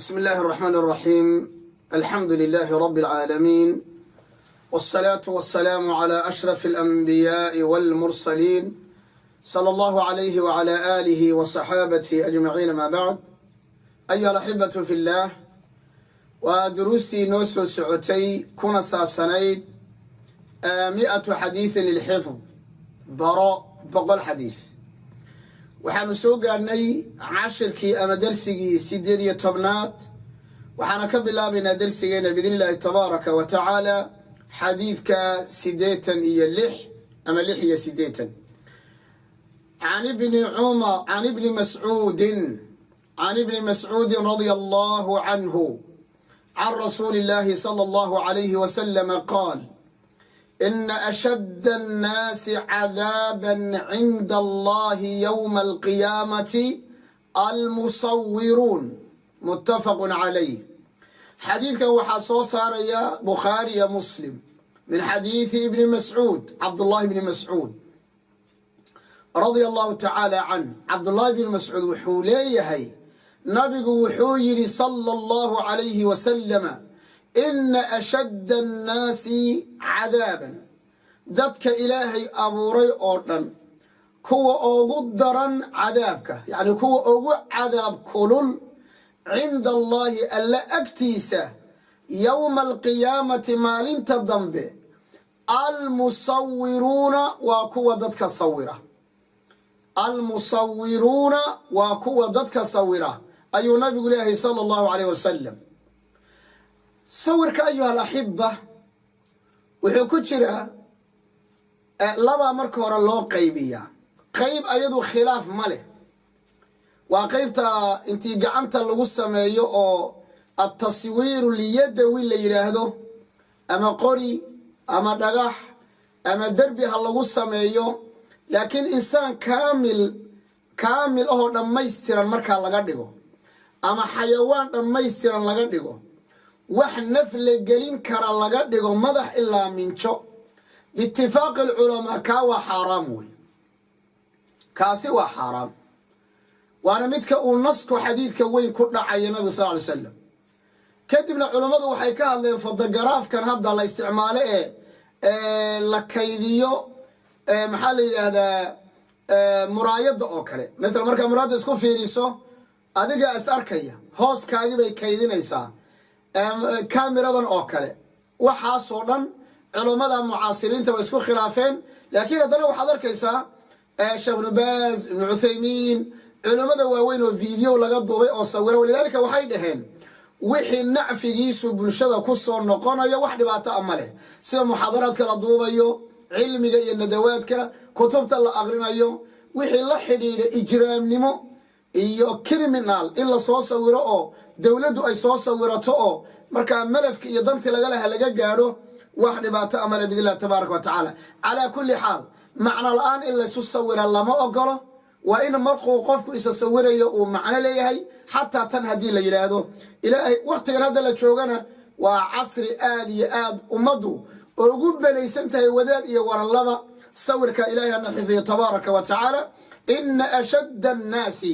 بسم الله الرحمن الرحيم، الحمد لله رب العالمين، والصلاة والسلام على أشرف الأنبياء والمرسلين، صلى الله عليه وعلى آله وصحابته أجمعين، ما بعد. أيها الأحبة في الله، waa duruustii noo soo socotay kuna saabsanayd 100 حديث للحفظ, baro 100 xadiis. Waxaanu soo gaadhnay cashirkii ama dersigii 18aad. Waxaana ka bilaabaynaa dersigeena بإذن الله تبارك وتعالى xadiidka 86 ama 86. عن ابن عمر، عن ابن مسعود، عن ابن مسعود رضي الله عنه عن رسول الله صلى الله عليه وسلم قال: إن أشد الناس عذابا عند الله يوم القيامة المصورون. متفق عليه. Xadiidkan waxaa soo saaraya Bukhaari iyo Muslim, من حديث ابن مسعود, Cabdullahi bni Mascuud رضي الله تعالى عنه. Cabdullahi bni Mascuud wuxuu leeyahay, nabigu wuxuu yidhi صلى الله عليه وسلم: إن أشد الناس عذابا, dadka Ilaahay abuuray oo dhan kuwa ugu daran cadaabka, yacni kuwa ugu cadaab kulul, عند الله, Alla agtiisa, يوم القيامة, maalinta dambe, المصورون, waa kuwa dadka sawira. المصورون, waa kuwa dadka sawira, ayuu nabigu leeyahay صلى الله عليه وسلم. Sawirka, أيها الأحبة, wuxuu ku jiraa labaa marka hore loo qaybiyaa. Qayb ayadu khilaaf ma leh, waa qaybta intii gacanta lagu sameeyo oo التصوير اليدوي la yidhaahdo, ama qori ama dhagax ama derbi ha lagu sameeyo, laakiin insaan kaamil kaamil ahoo dhammaystiran markaa laga dhigo, ama xayawaan dhammaystiran laga dhigo, wax naf la gelin kara laga dhigo, madax ilaa minjo, باتفاق العلماء kaa waa xaaraam wey, kaasi waa xaaraam. Waana midka uu nasku xadiidka weyn ku dhacaya nabiga صلى الله عليه وسلم. Kadibna culummadu waxay ka hadleen fotogaraafkan hadda la isticmaalo ee la kaydiyo, maxaa la yidhaahdaa, muraayadda oo kale. Maala markaa muraayadda isku fiiriso, adiga is arkaya, hooskaagi bay kaydinaysaa kamiradan oo kale. Waxaasoo dhan culummada mucaasiriinta way isku khilaafeen, laakiin haddana waxaad arkaysaa Sheekh Ibnu Baaz, Ibnu Cuthaymiin, culummada waaweyn oo video laga duubay oo sawira. ولذلك waxay dhaheen, wixii nacfigiisu bulshada ku soo noqonayo wax dhibaato a ma leh, sida muxaadaraadka la duubayo, cilmiga iyo nadawaadka, kutubta la aqrinayo. Wixii la xidhiidha ijraamnimo iyo criminal in lasoo sawiro oo dowladdu ay soo sawirato oo markaa malafka iyo dantii laga laha laga gaadho, wax dhibaato a male بإذن الله تبارك وتعالى. Calaa kulli xaal, macno la-aan in laysu sawira lama ogolo. Waa in markuu qofku isa sawirayo uu macno leeyahay, xataa tan haddii la yidhaahdo Ilaahay. Waktigan hadda la joogana waa casri aad iyo aad ummaddu ugu belaysan tahay wadaad iyo waranlaba sawirka. Ilahay hana xifdiyo تبارك وتعالى. إن أشد الناس,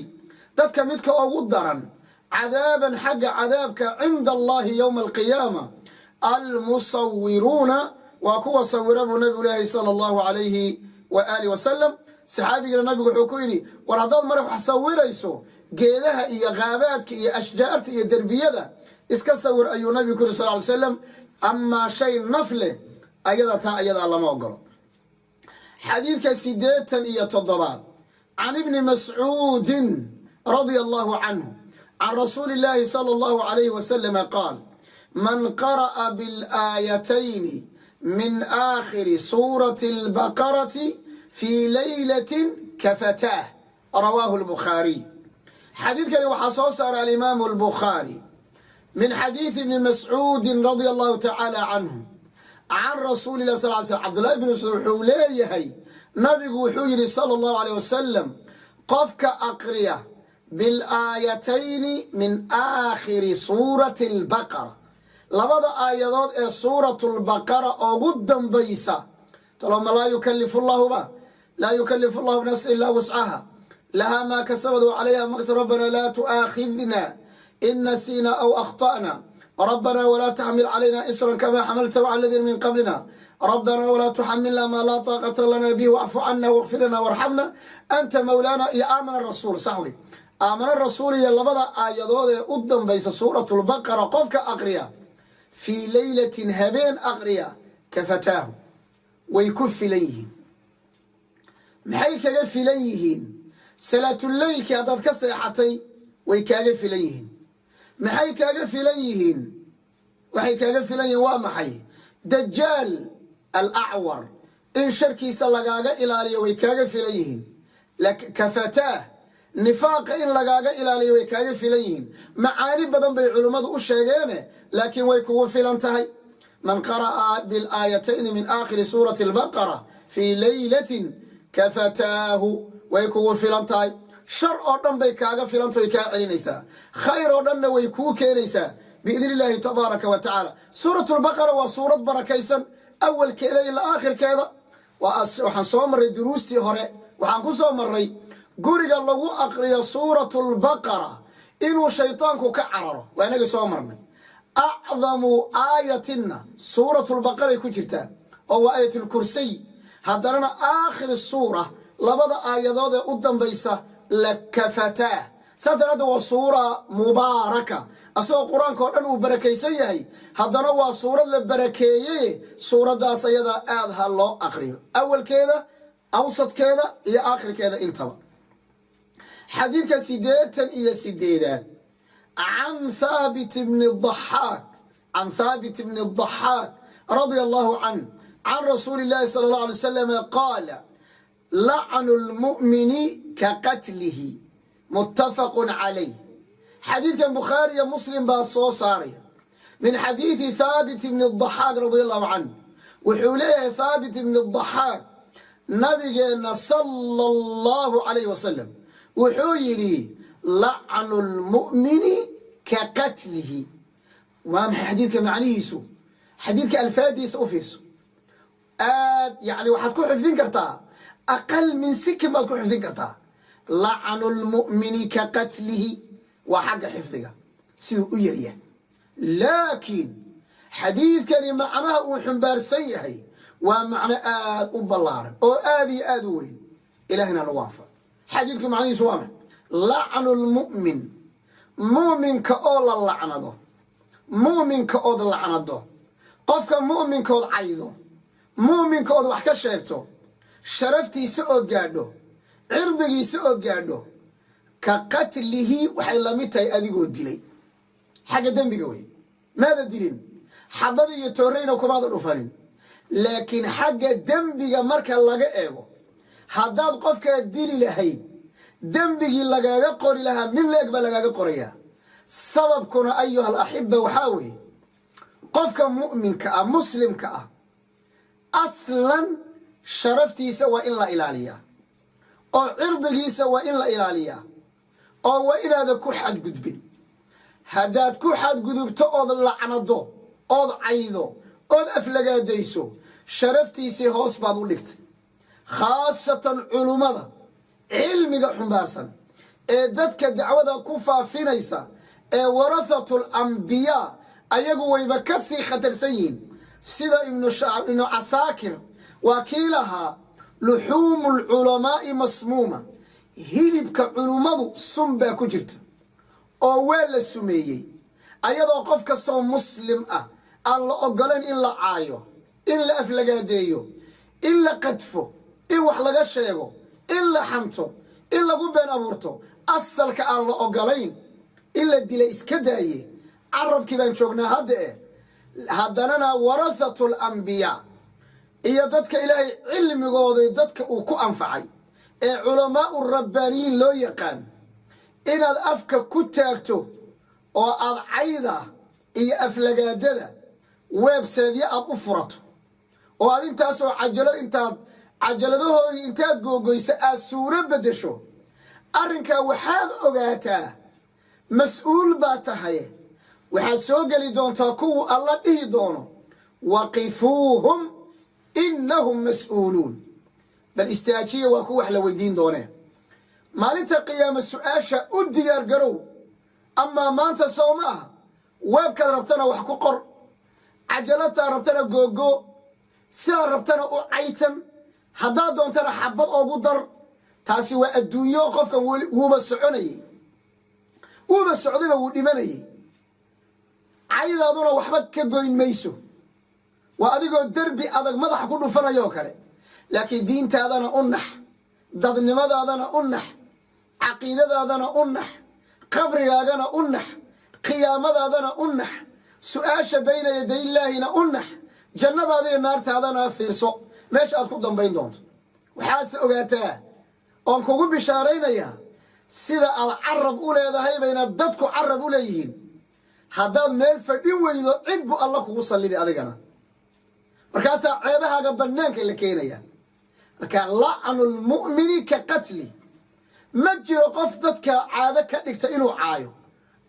dadka midka ugu daran, عذابا, xagga cadaabka, عند الله يوم القيامة, المصورون, waa kuwa sawira, buu nabigu leeyahay صلى الله عليه وآله وسلم. Saxaabigina nabigu wuxuu ku yidhi: war haddaad mar wax sawirayso, geedaha iyo qaabaadka iyo ashjaarta iyo derbiyada iska sawir, ayuu nabigu ku yidhi صلى الله عليه وسلم. Amaa shay naf leh, ayada taa ayadaa lama ogolo. Xadiidka 87aad: عن ابن مسعود رضي الله عنه عن رسول الله صلى الله عليه وسلم قال: من قرأ بالآيتين من آخر سورة البقرة في ليلة كفتاه. رواه البخاري. Xadiidkani waxaa soo saaray الإمام البخاري من حديث ابن مسعود رضي الله تعالى عنه عن رسول الله صلى الله عليه وسلم. Cabdullahi bn Mascuud wuxuu leeyahay, nabigu wuxuu yidhi صلى الله عليه وسلم: qofka aqriya بالآيتين من آخر سورة البقرة, labada aayadood ee سورة البقرة ugu dambaysa, taloma لا يكلف الله ba لا يكلف الله نفسا إلا وسعها لها ما كسبت وعليها ما اكتسبت ربنا لا تؤاخذنا In nasiina aw akhta'na, rabbana walaa taxmil calayna isran kama xamaltahu cala aladiina min qablina, rabbana walaa tuxamilna maa laa taaqata lana bihi, wacfu cana waqfir lana warxamna, anta mawlaana, iyo Aamana Rasuul. Sax wey, Aamana Rasuul iyo labada aayadood ee u dambaysa Suurat Lbaqara qofka aqriya fii leylatin, habeen aqriya, kafataahu, way ku filan yihiin. Maxay kaga filan yihiin? Salaatuleylkii haddaad ka seexatay, way kaaga filan yihiin. Maxay kaaga filan yihiin? Waxay kaaga filan yihiin waa maxay? Dajaal Alacwar in sharkiisa lagaaga ilaaliyo way kaaga filan yihiin. Kafataah, nifaaqa in lagaaga ilaaliyo way kaaga filan yihiin. Macaani badan bay culimmadu u sheegeene, laakiin way kugu filan tahay. Man qara'a bilaayatayni min aakhiri suurati Albaqara fii leylatin kafataahu, way kugu filan tahay. Shar oo dhan bay kaaga filanta, way kaa celinaysaa. Khayr oo dhanna way kuu keenaysaa, biidni illaahi tabaaraka wa tacaala. Suurat Lbaqara waa suurad barakaysan, awalkeeda ilaa aakhirkeeda. Waxaan soo marray duruustii hore, waxaan ku soo marray guriga lagu aqriyo Suuratu Lbaqara inuu shaytaanku ka cararo. Waa inagii soo marnay. Acdamu aayatinna Suuratulbaqaray ku jirtaa, oo waa Aayatulkursiy. Haddanana aakhir suura, labada aayadood ee u dambaysa, la kafataa. Saa daraadda waa suura mubaaraka. Asagoo Qur-aanka oo dhan uu barakaysan yahay, haddana waa suurad la barakeeyey. Suuraddaas ayada aad ha loo aqriyo, awalkeeda, awsadkeeda iyo aakhirkeeda intaba. Xadiidka 88aad, can Thaabit bni Daxaak, can Thaabit bni Daxaak radia Allahu canh, can rasuuli illahi sala Allah alay wasalam qaala: lacnu lmu'mini ka qatlihi. Muttafaqun calayh. Xadiidkan Bukhaari iyo Muslim baa soo saaraya, min xadiidi Thaabit bni Daxaak radia Allahu canh. Wuxuu leeyahay Thaabit ibni Daxaak, nabigeenna sala Allahu calayh wasalam wuxuu yidhi: lacnu lmu'mini ka qatlihi. Waa maxay xadiidka macnihiisu? Xadiidka alfaadiisa u fiirso aad, yani waxaad ku xifdin kartaa aqal min sikin baad ku xifdin kartaa. Lacnu lmu'mini ka qatlihi waa xagga xifdiga siduu u yaryahay, laakiin xadiidkani macnaha uu xumbaarsan yahay waa macno aad u ballaaran oo aad iyo aad u weyn. Ilahina nagu anfaco. Xadiidku macnihiisu waa maxay? Lacnu lmu'min, mu'minka oo la lacnado, mu'minka ood lacnado, qofka mu'minkood caydo, mu'minka ood wax ka sheegto, sharaftiisa ood gaadho, cirdigiisa ood gaadho, ka qatlihi, waxay lamid tahay adigoo dilay. Xagga dembiga wey. Maada dilin, xabada iyo tooreyna kumaada dhufanin, laakiin xagga dembiga marka laga eego, haddaad qofkaa dili lahayd, dembigii lagaaga qori lahaa mid leeg baa lagaaga qorayaa. Sababkuna, ayuha alaxiba, waxaa weeye qofka mu'minka ah, muslimka ah, aslan sharaftiisa waa in la ilaaliyaa, oo cirdigiisa waa in la ilaaliyaa, oo waa inaadan ku xadgudbin. Haddaad ku xadgudubto, ood lacnado, ood caydo, ood aflagaadayso, sharaftiisii hoos baad u dhigtay. Khaasatan culummada cilmiga xumbaarsan ee dadka dacwada ku faafinaysa ee warahatul ambiyaa, ayagu wayba ka sii khatarsan yihiin. Sida Ibnu Casaakir waa kii lahaa: luxuumu lculamaa'i masmuuma, hilibka culummadu sun baa ku jirta oo waa la sumeeyey. Ayadoo qof kastoo muslim ah aan la ogolayn in la caayo, in la aflagaadeeyo, in la qadfo, in wax laga sheego, in la xanto, in lagu been abuurto, asalka aan la ogolayn, in la dila iska daaye, carabkii baan joognaa hadda eh. Haddanana warathatu lambiyaa iyo dadka Ilaahay cilmigooday dadka uu ku anfacay ee culamaau rabbaaniyiin loo yaqaan, inaad afka ku taagto oo aad cayda iyo aflagaadada websiteyo aad u furato, oo aad intaasoo cajalad intaad cajaladahoodii intaad googoyso aad suuro beddesho, arrinkaa waxaad ogaataa mas-uul baa tahay. Waxaad soo geli doontaa kuwu Alla dhihi doono: waqifuuhum innahum mas'uuluun. Bal istaajiya, waa ku wax la weydiin doonee maalinta qiyaama. Su-aasha u diyaar garow. Amaa maanta soo ma aha. Weebkaad rabtana wax ku qor, cajaladaad rabtana googo, sidaad rabtana u caytan, haddaad doontana xabad oogu dar. Taasi waa adduunyo. Qofkan wuuba soconayey, wuuba socdayba, wuu dhimanayey. Caydaaduna waxba ka goyn mayso, waa adigoo derbi adag madaxa ku dhufanayoo kale. Laakiin diintaadana u nax, dadnimadaadana u nax, caqiidadaadana u nax, qabrigaagana u nax, qiyaamadaadana u nax, su-aasha bayna yadayillaahina u nax, jannadaada iyo naartaadana fiirso meesha aad ku dambayn doonto. Waxaadse ogaataa oon kugu bishaaraynayaa, sida aad carab u leedahay bayna dadku carab u leeyihiin. Haddaad meel fadhin weydo, cid buu alla kugu salliday adigana, markaasaa ceebahaaga bannaanka la keenaya. Marka lacnu lmu'mini ka qatli. Ma jiro qof dadka caado ka dhigta inuu caayo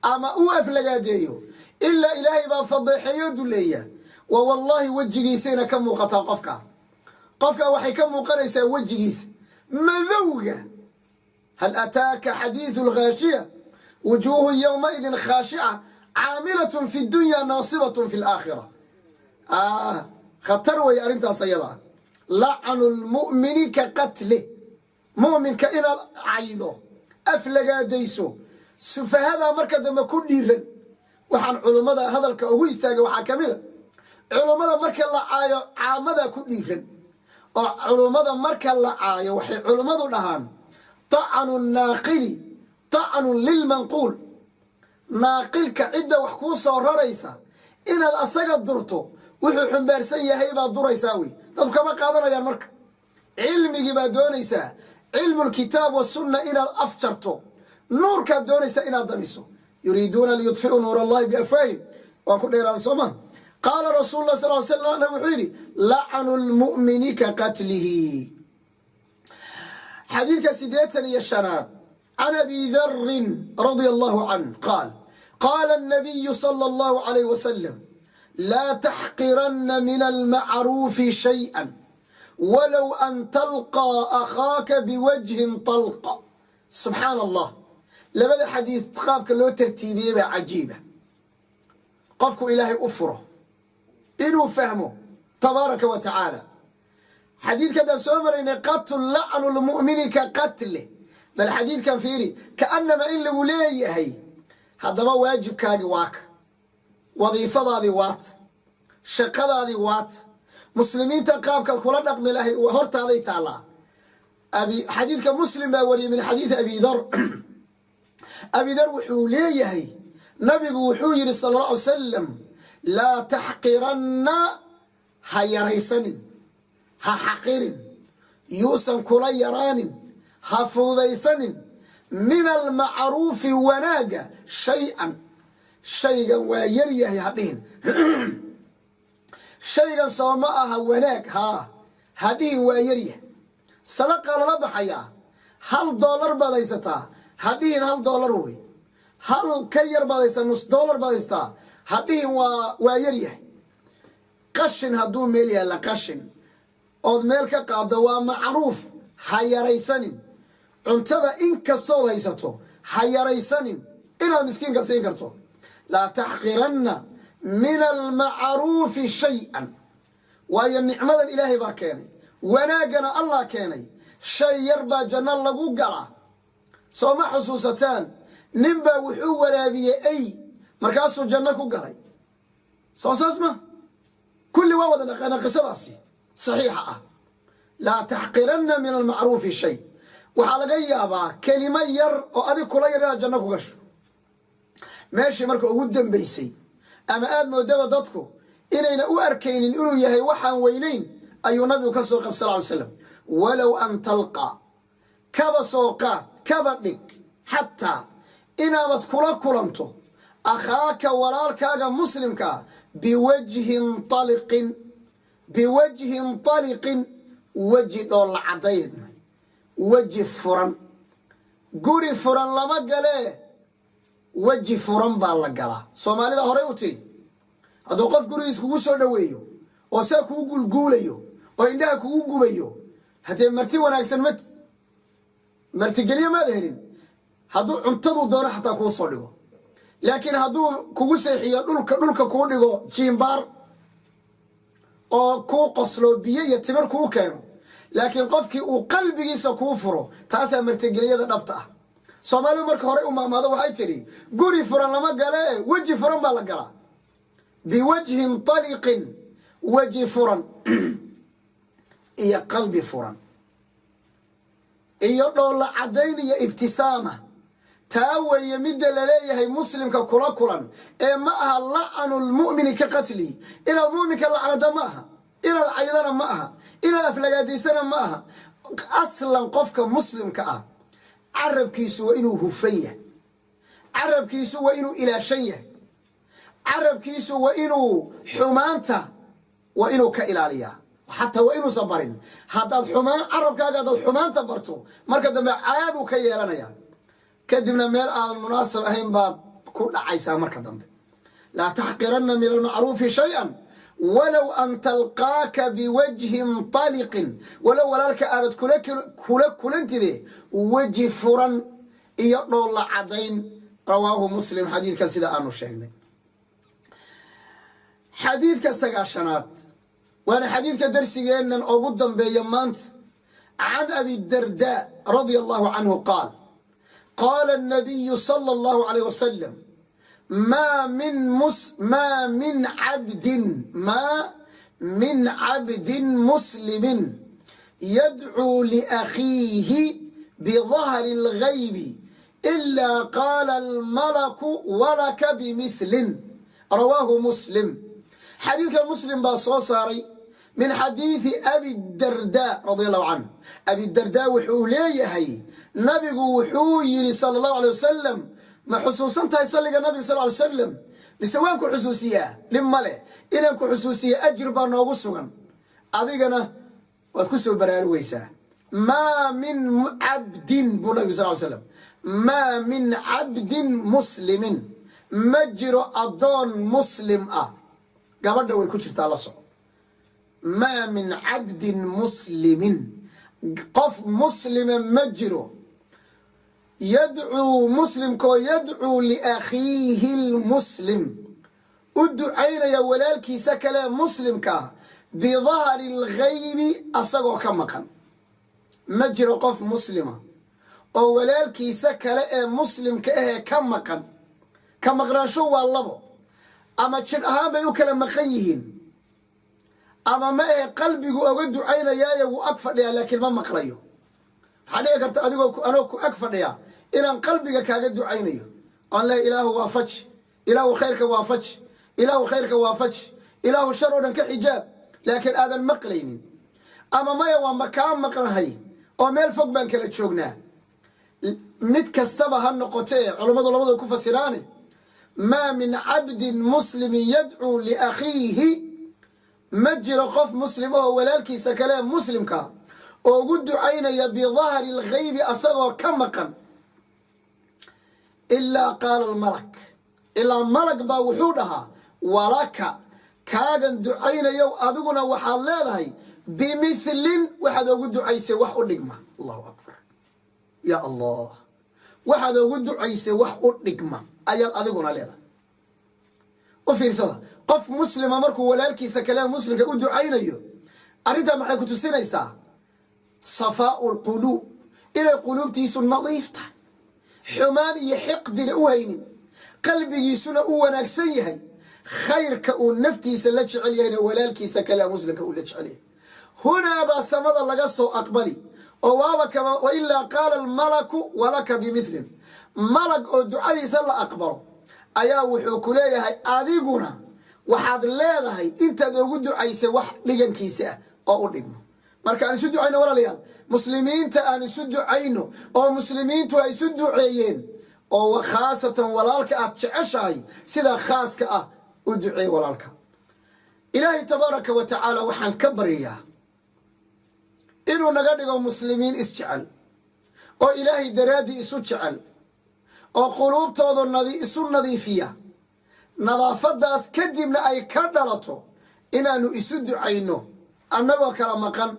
ama uu aflagaadeeyo ilaa Ilaahay baa fadeexeeyo, duleeya. Wa wallaahi, wejigiisayna ka muuqataa qofka. Qofka waxay ka muuqanaysaa wejigiisa madowga. Hal ataaka xadiidu alghaashiya wujuuhu yowmaidin khaashica caamilatun fi dunya naasibatun fi laakhira. Khatar wey arrintaas ayadaa. Lacnu lmu'mini ka qatlih. Mu'minka inaad caydo, aflagaadayso, sufahadaa marka dambe ku dhiiran. Waxaan culummada hadalka ugu istaagay waxaa ka mid a, culummada marka la caayo, caamadaa ku dhiiran. Oo culummada marka la caayo, waxay culummadu dhahaan: tacnu naaqili tacnun lilmanquul. Naaqilka, cidda wax kuu soo raraysa, inaad asaga durto, wuxuu xumbaarsan yahay baad duraysaa wey. Dadku kama qaadanayaan. Marka cilmigii baad doonaysaa, cilmu lkitaab wasunna, inaad afjarto, nuurkaad doonaysaa inaad damiso. Yuriiduuna liyudfi'uu nuur Allahi biafwaahim. Waan ku dheeraaday, soo ma? Qaala rasuul lah sal slam, nabig wuxuu yidhi: lacnu lmu'mini ka qatlihi. Xadiidka 85aad: can Abi Darin radia Allahu canh qaal: qaala الnabiyu sala Allahu alayh wasalam: laa taxqiranna min almacruufi shayئa walow an talqaa akhaaka biwajhin talqa. Subxaana Allah, labada xadiid qaabka loo tartiibiyey baa cajiiba. Qofku Ilaahay u furo inuu fahmo, tabaaraka wa tacaala. Xadiidka haddaan soo maraynay, qatl lacnu lmu'mini ka qatle, bal xadiidkan fiiri, kaanama in lagu leeyahay: haddaba waajibkaagi waaka, wadiifadaadii waata, shaqadaadii waata, muslimiinta qaabkaad kula dhaqmi lahayd hortaaday taallaa. Xadiidka Muslim baa wariyey min xadiidi Abi Dar. Abi Dar wuxuu leeyahay, nabigu wuxuu yidhi sala alla alay salam: laa taxqiranna, ha yaraysanin, ha xaqirin, yuusan kula yaraanin, ha fududaysanin, min almacruufi, wanaagga, shay-an. Shaygan waa yar yahay ha dhihin. Shaygan soo ma aha wanaag? Haa, ha dhihin waa yaryahay. Sadaqa lala baxayaa, $1 baad haysataa, ha dhihin $1 wey. Hal ka yar baad haysataa, nus dollar baad haysataa, ha dhihin waa yaryahay. Qashin hadduu meel yaalla, qashin ood meel ka qaaddo waa macruuf, ha yaraysanin. Cuntada in kastood haysato, ha yaraysanin inaad miskiinka siin karto. Laa taxqiranna min almacruufi shay-an. Waayo, nicmadan Ilaahay baa keenay, wanaaggana Allah keenay. Shay yar baa janno lagu galaa. Soo ma xusuusataan nin baa wuxuu waraabiyey ey, markaasuu janno ku galay? Soo saas ma kulli waa wada dhaqaana qisadaasi saxiixa ah? Laa taxqiranna min almacruufi shay. Waxaa laga yaabaa kelimo yar oo adig kula yar inaad janno ku gasho. Meeshii marka ugu dambaysay, ama aad moodaba dadku inayna u arkaynin inuu yahay waxaan weynayn, ayuu nabigu ka soo qab sal ly slam: walow an talqaa, kaba soo qaad, kaba dhig xataa inaabad kula kulanto akhaaka, walaalkaaga muslimkaa, biwajhin taliqin, biwajhin taliqin, weji dhoolla caddaydna, weji furan. Guri furan lama galee, weji furan baa la galaa. Soomaalida horey u tiri: hadduu qof gurigiis kugu soo dhoweeyo oo saa kugu guulguulayo oo indhaha kugu gubayo, haddee marti wanaagsan ma martigelyo maad helin, hadduu cuntaduu doono xataa kuu soo dhigo. Laakiin hadduu kugu seexiyo dhulka, dhulka kuu dhigo jiimbaar oo kuu qoslo, biyo iyo timir kuu keeno, laakiin qofkii uu qalbigiisa kuu furo, taasaa martigeliyada dhabta ah. Soomaalidu marka horey u maamaado waxay tidhi: "Guri furan lama gale, weji furan baa la galaa." Biwajhin taliqin, weji furan iyo qalbi furan iyo dhoolla caddayn iyo ibtisaama, taa weeye midda laleeyahay muslimka kula kulan. Ee ma aha lacnu lmu'mini ka qatlihi. Inaad mu'minka lacnada ma aha, inaad caydana ma aha, inaad aflagaadaysana ma aha. Aslan qofka muslimka ah carabkiisu waa inuu hufan yahay, carabkiisu waa inuu ilaashan yahay, carabkiisu waa inuu xumaanta waa inuu ka ilaaliyaa, xataa waa inuusan barin. Haddaad xumaan carabkaaga, haddaad xumaanta barto, marka dambe caaduu ka yeelanaya, kadibna meel aadan munaasab ahayn baad ku dhacaysaa marka dambe. Laa taxqiranna min almacruufi shay-an walow an talqaaka biwajhin taliqin. Walow walaalka aabad kula kulantide weji furan iyo dhoolla caddayn. Rawaahu Muslim, xadiidkan sida aanu sheegnay. Xadiidka 90aad, waana xadiidka darsigeennan ugu dambeeya maanta. Can Abi Darda radia Allahu canhu qaal: qaala الnabiyu sala اllahu alayh wasalam: maa min cabdin muslimin yadcuu liakhiihi bidahri اlgaybi ilaa qaala almalaku: walaka bimilin. Rawaahu Muslim. Xadiidkan Muslim baa soo saaray, min xadiidi Abi Darda radia Allahu canhu. Abidarda wuxuu leeyahay, nabigu wuxuu yidhi sala Allahu alay wasalam. Ma xusuusan tahay salliga nabiga sal ly salam, mise waan ku xusuusiyaa? Dhib ma leh inaan ku xusuusiya, ajir baa noogu sugan, adigana waad ku soo baraarugaysaa. Maa min cabdin, buu nabig sal ly slam, maa min cabdin muslimin, ma jiro addoon muslim ah. Gabadha way ku jirtaa, la soco. Maa min cabdin muslimin, qof muslima ma jiro, yadcuu, muslimkoo, yadcuu liakhiihi lmuslim, u ducaynaya walaalkiisa kale muslimkaa, bidahri lghaybi, asagoo ka maqan. Ma jiro qof muslima oo walaalkiisa kale ee muslimka ahee ka maqan. Ka maqnaansho waa labo: ama jidh ahaan bay u kala maqan yihiin, ama ma ahe qalbigu oga ducaynayaayo wuu ag fadhiyaa laakiin ma maqlayo. Waxaa dhici karta adigoo anoo ku ag fadhiyaa inaan qalbiga kaaga ducaynayo, oon leh: "Ilaahu waafaji, Ilaahu khayrka waafaji, Ilaahu khayrka waafaji, Ilaahu shar oo dhan ka xijaab," laakiin aadan maqlaynin. Ama maya, waa ma kaa maqnahay oo meel fog baan kala joognaa. Mid kastaba ha noqotee, culummadu labada ku fasiraane, maa min cabdin muslimin yadcuu liakhiihi, ma jiro qof muslim oo walaalkiisa kale muslimka oo ugu ducaynaya bidahri lghaybi, asagoo ka maqan, ilaa qaala almalak, ilaa malag baa wuxuu dhahaa: "Walaka, kaagan ducaynayow, adiguna waxaad leedahay bimilin, waxaad ogu ducaysay wax u dhigma." Allahu akbar, ya Allah! Waxaad ogu ducaysay wax u dhigma ayaad adiguna leedahay. U fiirsada, qof muslima markuu walaalkiisa kale muslimka u ducaynayo, arrintaa maxay ku tusinaysaa? Safaau lquluub, inay quluubtiisu nadiif tahay, xumaan iyo xiqdina u haynin, qalbigiisuna u wanaagsan yahay, khayrka uu naftiisa la jecel yahayna walaalkiisa kale muslimka uu la jecel yahay. Hunaa baa samada laga soo aqbali oo waaba kama wailaa qaala almalaku: walaka bimilin. Malag oo ducadiisa la aqbalo ayaa wuxuu ku leeyahay: "Adiguna waxaad leedahay intaad ugu ducaysay wax dhigankiisa ah oo u dhigmo." Marka aan isu ducayno, walaalayaal muslimiinta, aan isu ducayno oo muslimiintu ay isu duceeyeen, oo khaasatan walaalka aad jeceshahay sida khaaska ah u duceey walaalka. Ilaahay tabaaraka wa tacaala waxaan ka baryayaa inuu naga dhigo muslimiin isjecel oo Ilaahay daraaddii isu jecel oo quluubtooda isu nadiifiya. Nadaafaddaas kadibna ay ka dhalato inaannu isu ducayno annagoo kala maqan,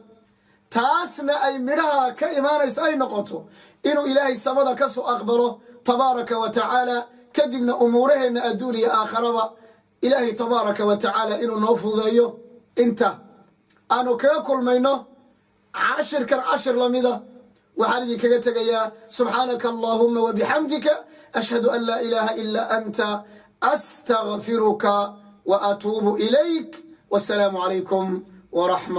taasna ay midhaha ka imaanaysa ay noqoto inuu Ilaahay samada ka soo aqbalo tabaaraka wa tacaala. Kadibna umuuraheenna adduun iyo aakharaba Ilaahay tabaaraka wa tacaala inuu noo fududeeyo. Inta aanu kaga kulmayno cashirkan cashir lamida, waxaan idinkaga tegayaa: subxaanaka allahuma wabixamdika, ashhadu an laa ilaaha ila anta, astagfiruka wa atuubu ilayk. Wasalaamu calaykum waraxmat